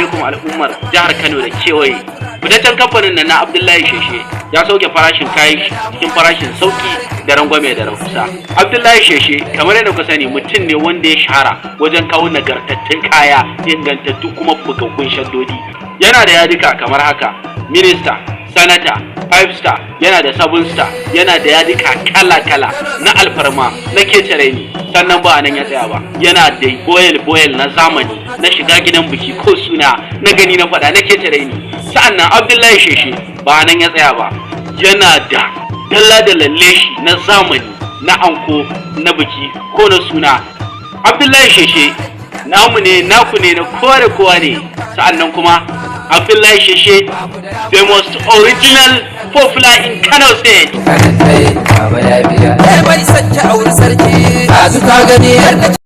Alaikum, al'ummar jihar Kano da kewaye. Fitaccen kamfanin nan na Abdullahi Sheshe ya sauke farashin kayan shi cikin farashin sauki da rangwame da rahusa. Abdullahi Sheshe, kamar yadda kuka sani, mutum ne wanda ya shahara wajen kawo nagartattun kaya, ingantattu kuma bugaggun shaddodi. Yana da yadika kamar haka: Minista, Sanata, Five Star, yana da Seven Star, yana da yadika kala-kala na alfarma na kece raini. Sannan ba nan ya tsaya ba, yana da boyel boyel na zamani na shiga gidan biki ko suna, na gani na faɗa, na kece raini. Sa'annan Abdullahi Sheshe ba nan ya tsaya ba, yana da dalla da leshi na zamani na anko, na biki ko na suna. Abdullahi Sheshe namu ne, naku ne, na kowa da kowa ne. Sa'annan kuma Abdullahi Sheshe, the most original popular in Kano State. Baba ya biya. Yar mai sake auri sarki. Ɗazu ta gani.